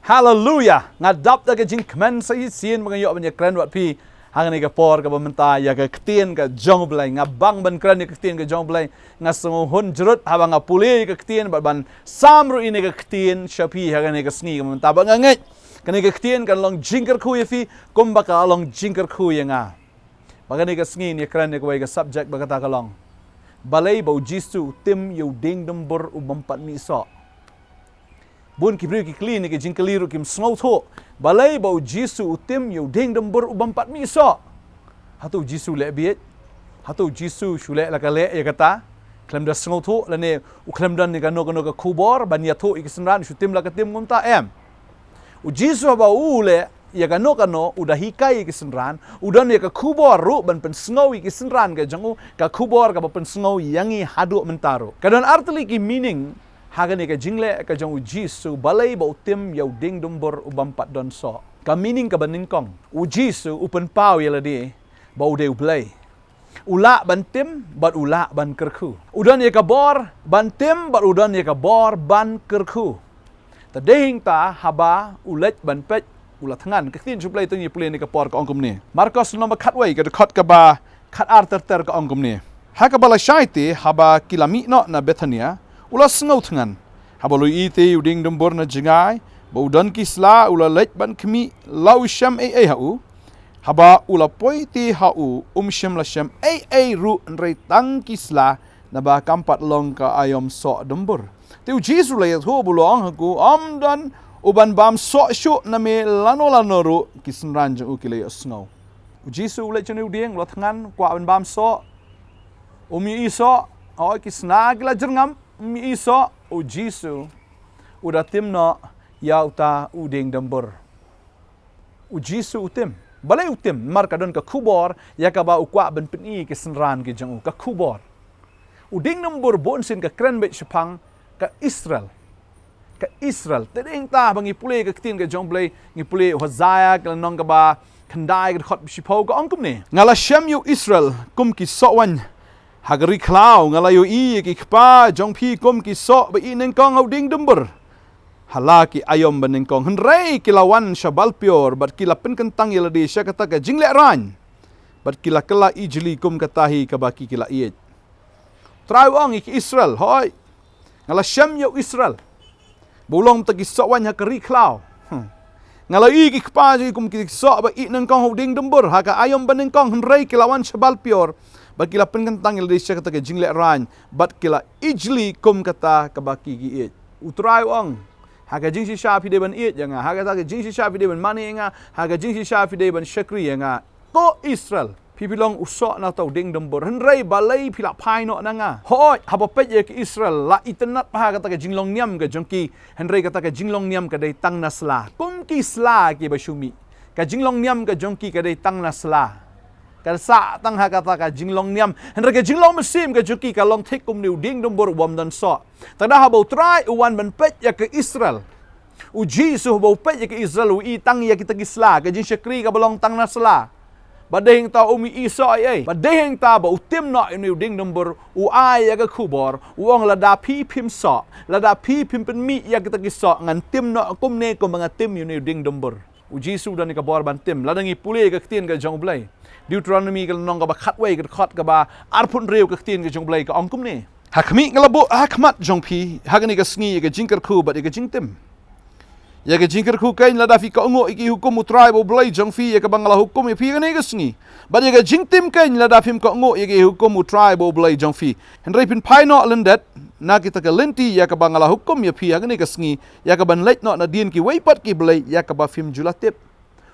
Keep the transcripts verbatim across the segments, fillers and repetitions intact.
Haleluya! Nga dap da ka jingkmen sa shisien ba nga ïoh ban ïakren bad phi ha kane ka por kaba mynta ïa ka ktien ka jong U Blei. Nga bang ban kren ïa ka ktien ka jong U Blei. Nga sngewhun jrut haba nga pule ïa ka ktien bad ban sam ruh ïa kane ka ktien sha phi ha kane ka sngi kaba mynta. Bad nga ngeit kane ka ktien kan long jingkyrkhu ïa phi kumba ka long jingkyrkhu ïa nga. Bad kane ka sngi ngi ïakren ïa kawei ka subject ba kata ka long, balei ba U Jisu u tim ïa u dieng dumbur u bym pat mih soh. Bun ki briew ki kylli ïa ka jingkylli ruh kim sngewthuh, balei ba U Jisu u tim ïa u dieng dumbur u bym pat mih soh. Hato U Jisu u leh bieit? Hato U Jisu u shu leh la ka leh ïa kata khlem da sngewthuh, lane u khlem don ïa kano kano ka khubor ban ïathuh ïa ki synran, u shu tim la ka tim kumta? Em. U Jisu haba u leh ïa kano kano u da hikai ïa ki synran, u don ïa ka khubor ruh ban pynsngew ïa ki synran ka jong u, ka khubor kaba pynsngew ïa ngi haduh mynta ruh. Ka don artylli ki meaning ha kane ka jingleh ka jong U Jisu, balei ba u tim ïa u dieng dumbur u bym pat don soh. Ka meaning kaba nyngkong, U Jisu u pynpaw ïa lade ba u dei U Blei. U lah ban tim bad u lah ban kyrkhu. U don ïa ka bor ban tim bad u don ïa ka bor ban kyrkhu. Te dei hangta haba u leit ban peit, u la thngan. Ka ktien jong U Blei te ngi pule ha kane ka por ka ong kumne. Markos lynnong ba khatwei, ka dkhot kaba khatar ter ter, ka ong kumne: Ha kaba lashai te, haba ki la mih noh na Bethania, u la sngewthngan. Haba u la ïohi te ïa u dieng dumbur na jngai, ba u don ki sla, u la leit ban khmih la u shem ei ei ha u. Haba u la poi te ha u, um shym la shem ei ei ruh hynrei tang ki sla, naba kam pat long ka aïom soh dumbur. Te U Jisu u la ïathuh bad u la ong ha u, ym don u ban bam soh shuh na me lano lano ruh. Ki synran jong u ki la ïohsngew. U Jisu u leit shane u dieng, u la thngan, u kwah ban bam soh. Um ïohi soh. Hooid, ki sla ki la jyrngam, um ïohi soh. U Jisu u da tim noh ïa uta u dieng dumbur. U Jisu u tim. Balei u tim? Namar ka don ka khubor ïa kaba u kwah ban pyni ïa ki synran ki jong u, ka khubor. U dieng dumbur bun sien ka kren beit shaphang ka Israel. Ka Israel. Te dei hangta ba ngi pule ka ktien ka jong U Blei, ngi pule Hosea ka lynnong kaba khyndai, ka dkhot shiphew, ka ong kumne: Nga la shem ïa u Israel kum ki sohwaiñ ha ka ri khlaw, nga la ïohi ïa ki kpa jong phi kum ki soh ba ih nyngkong ha u dieng dumbur ha la ki aïom ba nyngkong, hynrei ki la wan sha balpyor bad ki la pynkyntang ïa lade sha kata ka jinglehrain, bad ki la kylla ijli kum kata hi kaba ki, ki la ïeit. U Trai u ong ïa ki Israel, hooid, nga la shem ïa u Israel ba u long ta ki sohwaiñ ha ka ri khlaw. Hmm. Nga la ïohi ki kpa jong ki kum ki soh ba ih nyngkong ha u dieng dumbur ha ka aïom ba nyngkong, hynrei ki la wan sha balpyor bad ki la pynkyntang ïa lade sha kata ka jinglehrain, bad ki la ijli kum kata kaba ki, ki ïeit. U Trai u ong, ha ka jingshisha phi dei ban ïeit ïa nga, ha kata ka jingshisha phi dei ban mane ïa nga, ha ka jingshisha phi dei ban shakri ïa nga. Ko Israel, phi, phi long u soh na uta u dieng dumbur, hynrei balei phi la phai noh na nga? Hooid, haba peit ïa ki Israel, la itynnad bha kata ka jinglong niam ka jong ki, hynrei kata ka jinglong niam ka dei tang na sla. Kum ki sla kiba shu mih, ka jinglong niam ka jong ki ka dei tang na sla. Ka sah tang ha kata ka jinglong niam. Hynrei ka jinglong mynsiem ka jong ki ka long thik kum une u dieng dumbur u bym don soh. Te da haba U Trai u wan ban peit ïa ka Israel, U Jisu haba u peit ïa ka Israel u ïohi tang ïa kita ki sla, ka jingshakri kaba long tang na sla. Bad dei hangta um ïohi soh ei ei. Bad dei hangta ba u tim noh ïa une u dieng dumbur, u ai ïa ka khubor, u ong lada phi phim soh, lada phi phim pynmih ïa kita ki soh, ngan tim noh kumne kumba nga tim ïa une u dieng dumbur. U Jisu u don ïa ka bor ban tim. Lada ngi pule ïa ka ktien ka jong U Blei, Deuteronomy ka lynnong kaba khatwei, ka dkhot kaba arphew hynriew, ka ktien ka jong U Blei ka ong kumne: Ha khmih nga la buh ha khmat jong phi ha kane ka sngi ïa ka jingkyrkhu bad ïa ka jingtim. Ïa ka jingkyrkhu keiñ lada phi kohnguh ïa ki hukum U Trai ba U Blei jong phi ïa kaba nga la hukum ïa phi ha kane ka sngi, bad ïa ka jingtim keiñ lada phim kohnguh ïa ki hukum U Trai ba U Blei jong phi, hynrei phin phai noh lyndet na kita ki lynti ïa kaba nga la hukum ïa phi ha kane ka sngi, ïa kaban leit noh nadien kiwei pat ki blei ïa kaba phim ju la tip.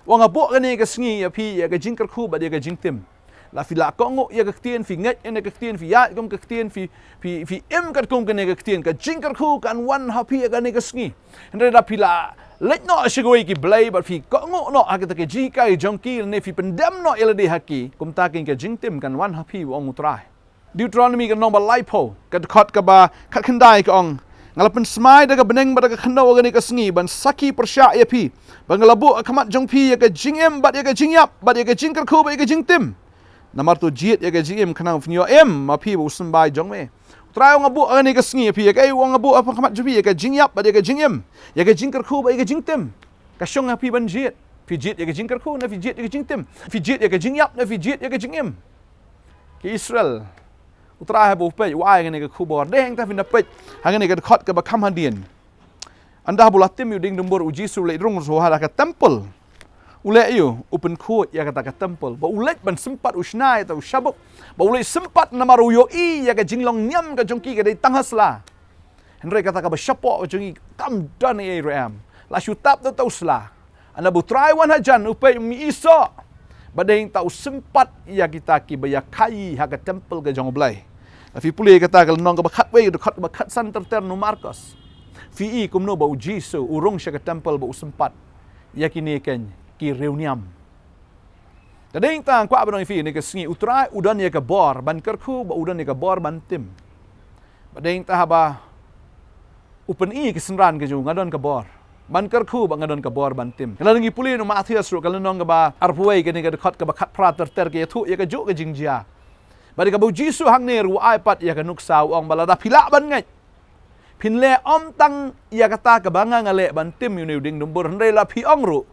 U ong nga buh kane ka sngi ïa phi ïa ka jingkyrkhu bad ïa ka jingtim. Lada phi la kohnguh ïa ka ktien, phi ngeit ïa kane ka ktien, phi ïaid kum ka ktien, phi, phi, phi im katkum kane ka ktien, ka jingkyrkhu kan wan ha phi ha kane ka sngi. Hynrei lada phi la leit noh sha kiwei ki blei bad phi kohnguh noh ha kita ki jinghikai jong ki, ne phi pyndem noh ïa lade ha ki, kumta keiñ ka jingtim kan wan ha phi, u ong U Trai. Deuteronomy ka lynnong ba laiphew, ka dkhot kaba khatkhyndai ka ong: Nga la pynsmai da ka bneng bad da ka khyndew ha kane ka sngi ban sakhi pyrshah ïa phi, ba nga la buh ha khmat jong phi ïa ka jingim bad ïa ka jingïap bad ïa ka jingkyrkhu bad ïa ka jingtim. Namar to jied ïa ka jingim khnang phin ïoh im, ma phi bad u symbai jong me. U Trai u ong nga buh ha kane ka sngi ïa phi ïa kaei? U ong nga buh ha khmat jong phi ïa ka jingïap bad ïa ka jingim, ïa ka jingkyrkhu bad ïa ka jingtim. Ka shong ha phi ban jied. Phi jied ïa ka jingkyrkhu ne phi jied ïa ka jingtim? Phi jied ïa ka jingïap ne phi jied ïa ka jingim? Ki Israel, U Trai haba u peit u ai kane ka khubor. Dang ta phin da peit ha kane ka dkhot kaba kham hadien. Ynda haba u la tim ïa u dieng dumbur, U Jisu u leit rung shuwa ha ka temple. U leit ïa u, u pynkhuid ïa kata ka temple. Ba u leit ban sympat u shna ïa uta u shabuk. Ba u leit sympat namar u ïohi ïa ka jinglong niam ka jong ki ka dei tang ha sla. Hynrei kata kaba shapoh ka jong ngi kam don ei ei ruh em. La shu tap da uta u sla. Ynda ba U Trai u wan hajan, u peit, um ïohi soh. Ba dang ta u sympat ïa kita kiba ïa khaii ha ka temple ka jong U Blei. La phi pule kata ka lynnong kaba khatwei, dkhot kaba khatsan ter ter na u Markos. Phi i kumno ba U Jisu u rung sha ka temple ba u sympat ïa kine keiñ ki riewniam. Te dang ta nga kwah ban ong ïa phi kane ka sngi, U Trai u don ïa ka bor ban kyrkhu bad u don ïa ka bor ban tim. Ba dang ta haba u pyni ïa ki synran ka jong u, nga don ka bor ban kyrkhu bad nga don ka bor ban tim. Lada ngi pule na u Mathaios ruh ka lynnong kaba arphew wei, kane ka dkhot kaba khatphra ter ter, ka ïathuh ïa kajuh ka jingjia. Bad kaba U Jisu hangne ruh u ai pat ïa ka nuksa, u ong ba lada phi lah ban ngeit, phin leh ym tang ïa kata kaba nga nga leh ban tim ïa une u dieng dumbur, hynrei la phi ong ruh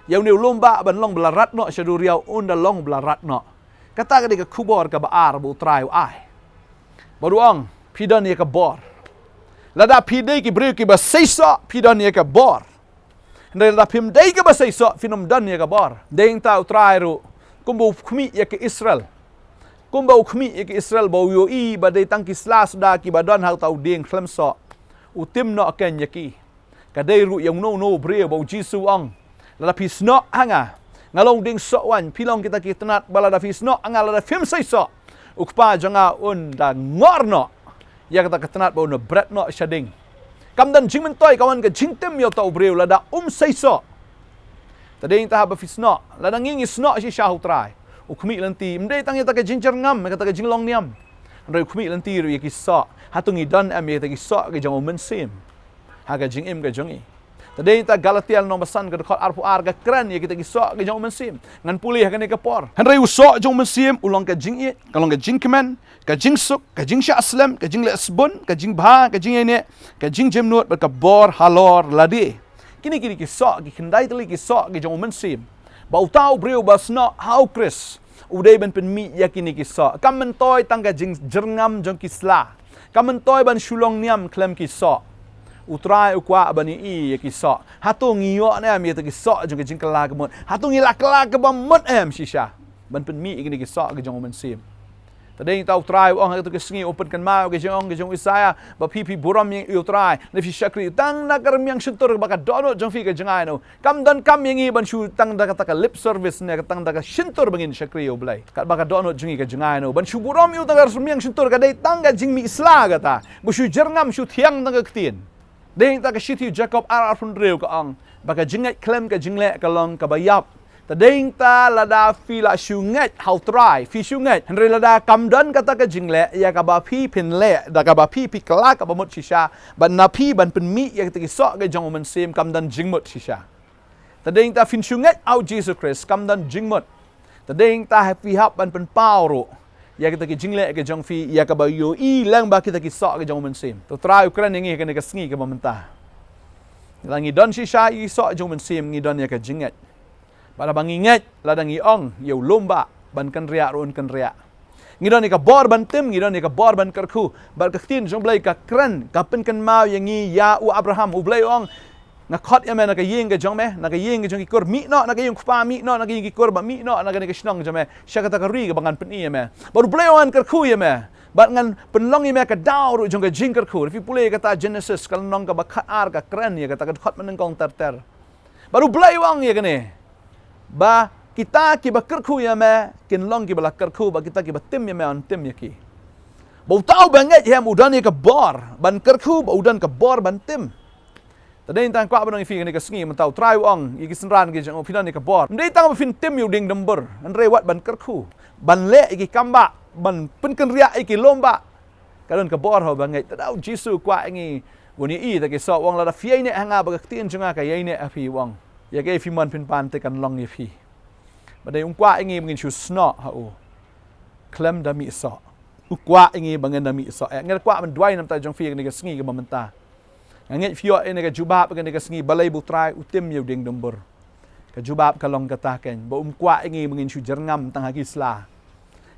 ïa une u lombah ban long ba la rat noh sha duriaw, un da long ba la rat noh. Kata ka dei ka khubor kaba ar ba U Trai u ai. Bad u ong, phi don ïa ka bor. Lada phi dei ki briew kiba seisoh, phi don ïa ka bor. Hynrei lada phim dei kiba seisoh, phin ym don ïa ka bor. Dang ta U Trai ruh kumba u khmih ïa ki Israel. Kumba u khmih ïa ki Israel ba u ïohi ba dei tang ki sla suda kiba don ha uta u dieng khlem soh. U tim noh keiñ ïa ki. Ka dei ruh ïa uno uno u briew ba U Jisu u ong, lada phi snoh ha nga, nga long dieng soh waiñ, phi long kita ki tnat ba lada phi snoh ha nga, lada phim seisoh, U Kpa jong nga un da ngor noh ïa kata ka tnat bad un da bret noh sha ding. Kam don jingmyntoi, ka wan ka jingtim ïa uta u briew lada um seisoh. Te dang ta haba phi snoh, lada ngi ngi snoh shisha ha U Trai, u khmih lynti ym dei tang ïa kata ka jingjyrngam, ïa kata ka jinglong niam. Hynrei u khmih lynti ruh ïa ki soh. Hato ngi don em ïa kita ki soh ki jong u Mynsiem ha ka jingim ka jong ngi? Te dang ta Galatia lynnong ba san ka dkhot arphew ar ka kren ïa kita ki soh ki jong u Mynsiem. Ngan pule ha kane ka por. Hynrei u soh jong u Mynsiem u long ka jingïeit, ka long ka jingkmen, ka jingsuk, ka jingshah slem, ka jingleh sbun, ka jingbha, ka jingïaineh, ka jingjemnud bad ka bor halor lade. Kine kine ki soh, ki khyndai tylli ki soh ki jong u Mynsiem. Ba uta u briew ba snoh ha U Khrist u dei ban pynmih ïa kine ki soh. Kam myntoi tang ka jingjyrngam jong ki sla. Kam myntoi ban shu long niam khlem ki soh. U Trai u kwah ban ïohi ïa ki soh. Hato ngi ïoh ne em ïa kita ki soh jong ka jingkylla ka mut? Hato ngi la kylla kaba mut em shisha ban pynmih ïa kine ki soh ki jong u Mynsiem? Te dang ta U Trai u ong ha katu ka sngi, u pynkynmaw ïa ka jingong ka jong u Isaïah, ba phi phi burom ïa U Trai, ne phi shakri tang na ka rmiang shyntur, ba ka dohnud jong phi ka jngai noh. Kam donkam ïa ngi ban shu tang da kata ka lip service ne ka tang da ka shyntur ba ngin shakri ïa U Blei. Katba ka dohnud jong ngi ka jngai noh ban shu burom ïa U tang ka rmiang shyntur, ka dei tang ka jingmih sla kata. Ba shu jyrngam, shu thiang tang ka ktien. Dang ta ka shithi u Jakob ar arphew hynriew ka ong ba ka jingngeit khlem ka jingleh ka long kaba ïap. Te dang ta lada phi la shu ngeit ha U Trai, phi shu ngeit, hynrei lada kam don kata ka jingleh, ïa kaba phi phin leh da kaba phi phi kylla kaba mut shisha, bad na phi ban pynmih ïa kita ki soh ki jong u Mynsiem, kam don jingmut shisha. Te dang ta phin shu ngeit ha U Jisu Khrist, kam don jingmut. Te dang ta ha phi hap ban pynpaw ruh ïa kita ki jingleh ki jong phi, ïa kaba ïohi lang ba kita ki soh ki jong u Mynsiem. Te U Trai u kren ïa ngi ha kane ka sngi kaba mynta. Lada ngi don shisha ïa ki soh jong u Mynsiem, ngi don ïa ka jingngeit. Bad haba ngi ngeit, lada ngi ong ïa u lombah ban kynriah ruh un kynriah. Ngi don ïa ka bor ban tim, ngi don ïa ka bor ban kyrkhu. Bad ka ktien jong U Blei ka kren, ka pynkynmaw ïa ngi ïa u Abraham. U Blei u ong, nga khot ïa me na ka ïing ka jong me, na ka ïing ka jong ki kur, mih noh na ka ïing u kpa, mih noh na ka ïing ki kur, bad mih noh na kane ka shnong jong me sha kata ka ri kaba ngan pyni ïa me. Bad U Blei u ong, ngan kyrkhu ïa me bad ngan pynlong ïa me ka daw ruh jong ka jingkyrkhu. Phi pule kata Genesis ka lynnong kaba khatar, ka kren ïa kata, ka dkhot mynnyngkong ter ter. Bad U Blei u ong ïa kane, ba kita kiba kyrkhu ïa me kin long kiba la kyrkhu, bad kita kiba tim ïa me yn tim ïa ki. Ba uta uba ngeit hi em u don ïa ka bor ban kyrkhu bad u don ka bor ban tim. Te dang ta nga kwah ban ong ïa phi kane ka sngi mynta, U Trai u ong ïa ki synran ki jong u, phi don ïa ka bor. Ym dei tang ba phin tim ïa u dieng dumbur, hynrei wat ban kyrkhu, ban leh ïa ki kambah, ban pynkynriah ïa ki lombah. Ka don ka bor ha uba ngeit. Te da U Jisu u kwah ïa ngi ban ïohi ïa kita ki soh, u ong, lada phi ïaineh ha nga bad ka ktien jong nga ka ïaineh ha phi, u ong, ïa kaei phi mon phin pan te kan long ïa phi. Bad dei um kwah ïa ngi ba ngin shu snoh ha u khlem da mih soh. U kwah ïa ngi ba ngin da mih soh. Eh, nga kwah ban duwai na ka bynta jong phi ha kane ka sngi kaba mynta. Nga ngeit phi ïoh ïa kane ka jubab ha kane ka sngi, balei ba U Trai u tim ïa u dieng dumbur. Ka jubab ka long kata keiñ, ba um kwah ïa ngi ba ngin shu jyrngam tang ha ki sla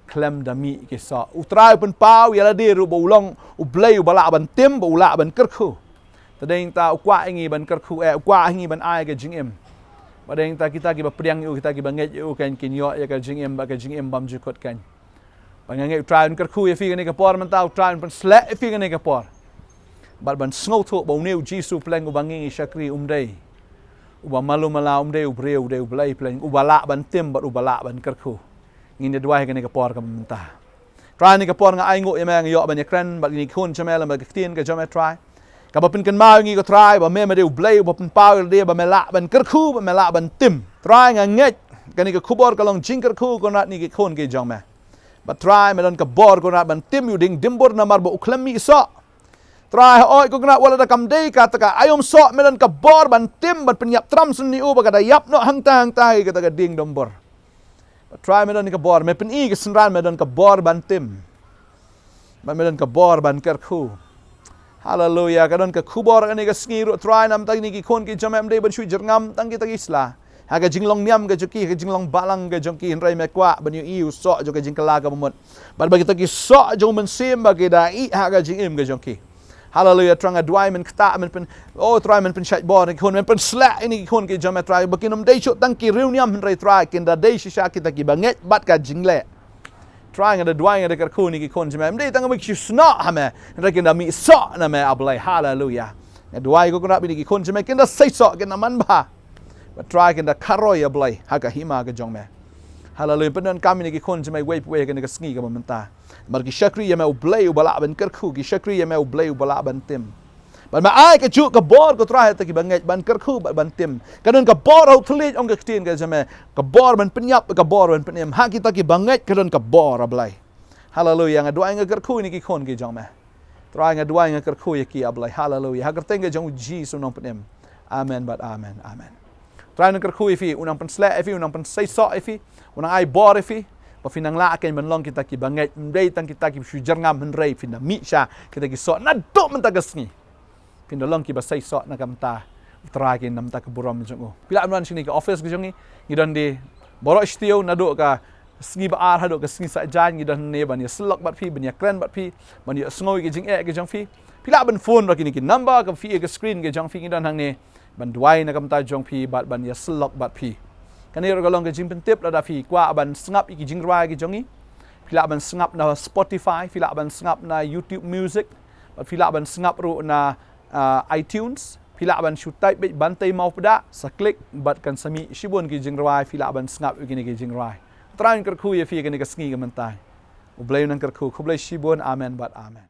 khlem da mih ki soh. U Trai u pynpaw ïa lade ruh ba u long U Blei uba lah ban tim, ba u lah ban kyrkhu. Te dei nangta u kwah ïa ngi ban kyrkhu, eh, u kwah ïa ngi ban ai ka jingim. Ba dei nangta kita kiba pdiang ïa u, kita kiba ngeit ïa u keiñ kin ïoh ïa ka jingim, bad ka jingim bymjukut keiñ. Bad nga ngeit U Trai un kyrkhu ïa phi kane ka por mynta, U Trai un pynsleh ïa phi kane ka por. Bad ban sngewthuh ba une U Jisu pleng uba ngi shakri um dei uba malu mala, um dei u briew, u dei U Blei pleng uba lah ban tim bad uba lah ban kyrkhu. Ngin ïa duwai ha kane ka por kaba mynta. Trai, ha kane ka por nga ainguh ïa me, nga ïoh ban ïakren bad kine ki khun jong me lem bad ka ktien ka jong me, Trai. Kaba pynkynmaw ïa ngi, ko Trai, ba me, me dei U Blei uba pynpaw ïa lade ba me lah ban kyrkhu, ba me lah ban tim. Trai, nga ngeit kane ka khubor ka long jingkyrkhu, Kynrad, ïa kine ki khun ki jong me. Bad Trai, me don ka bor, Kynrad, ban tim ïa u dieng dumbur namar ba u khlem mih soh. Trai, hooid, Kynrad, wat lada kam dei kata ka aïom soh, me don ka bor ban tim, ban pynïap tram shen ïa u ba ka da ïap noh hangta hangta ïa kata ka dieng dumbur. Bad Trai, me don ka bor, me pyni ïa ka synran, me don ka bor ban tim. Bad me don ka bor ban kyrkhu. Haleluia, ka don ka khubor ha kane ka sngi ruh, Trai, namar kine ki khun ki jong me, ym dei ban shu jyrngam tang kita ki sla ha ka jinglong niam ka jong ki, ha ka jinglong balang ka jong ki, hynrei me kwah ban ïohi ïa u soh jong ka jingkylla kaba mut. Bad ba kita ki soh jong u mynsiem ba ki da ïeh ha ka jingim ka jong ki. Haleluia, Trai, nga duwai men ktah, men pyn, oh Trai, men pynshait bor ïa ki khun, men pynsleh ïa kine ki khun ki jong me, Trai, ba kin ym dei shuh tang ki riewniam, hynrei Trai, kin da dei shisha kita kiba ngeit bad ka jingleh. Trai, nga da duwai, nga da kyrkhu ïa kine ki khun jong me, ym dei tang ba ki shu snoh ha me, hynrei kin da mih soh na me, A Blei. Haleluia. Nga duwai, ko Kynrad, ba kine ki khun jong me kin da sei soh, kin da manbha. Bad Trai, kin da kharoi, A Blei, ha ka hima ka jong me. Haleluia. Pyndonkam ïa kine ki khun jong me uwei pa uwei ha kane ka sngi kaba mynta. Namar ki shakri ïa me, U Blei uba lah ban kyrkhu, ki shakri ïa me, U Blei uba lah ban tim. Bad me ai kajuh ka bor, ko Trai, ha kita kiba ngeit ban kyrkhu bad ban tim. Ka don ka bor ha u thylliej, ong ka ktien ka jong me. Ka bor ban pynïap, ka bor ban pynim. Ha kita kiba ngeit ka don ka bor, A Blei. Haleluia, nga duwai, nga kyrkhu ïa kine ki khun ki jong me. Trai, nga duwai, nga kyrkhu ïa ki, A Blei. Haleluia. Ha ka kyrteng ka jong U Jisu u nongpynim. Amen bad amen. Amen. Trai, nang kyrkhu ïa phi, u nang pynsleh ïa phi, u nang pynsei soh ïa phi, u nang ai bor ïa phi, ba phin nang lah keiñ ban long kita kiba ngeit, ym dei tang kita ki shu jyrngam, hynrei phin da mih sha kita ki soh naduh mynta ka sngi. Phin da long kiba sei soh na ka bynta U Trai keiñ, na ka bynta ka burom jong u. Phi lah ban wan shane ka office ka jong ngi, ngi don de baroh shi taïew, naduh ka sngi ba ar haduh ka sngi Saitjaiñ, ngi don hangne ban ïasyllok bad phi, ban ïakren bad phi, ban ïasngew ïa ki jingeh ki jong phi. Phi lah ban phone bad kine ki number kaba phi ïohi ha ka screen ka jong phi, ngi don hangne ban duwai na ka bynta jong phi bad ban ïasyllok bad phi. Kane ruh ka long ka jingpyntip, lada phi kwah ban sngap ïa ki jingrwai ki jong ngi, phi lah ban sngap na Spotify, phi lah ban sngap na YouTube Music, bad phi lah ban sngap ruh na, ah, iTunes. Phi lah ban shu type beit Bantei Mawpdang, sa click bad kan sa mih shibun ki jingrwai, phi lah ban sngap ïa kine ki jingrwai. Trai un kyrkhu ïa phi ha kane ka sngi ka mynta. U Blei un nang kyrkhu. Khublei shibun. Amen bad amen.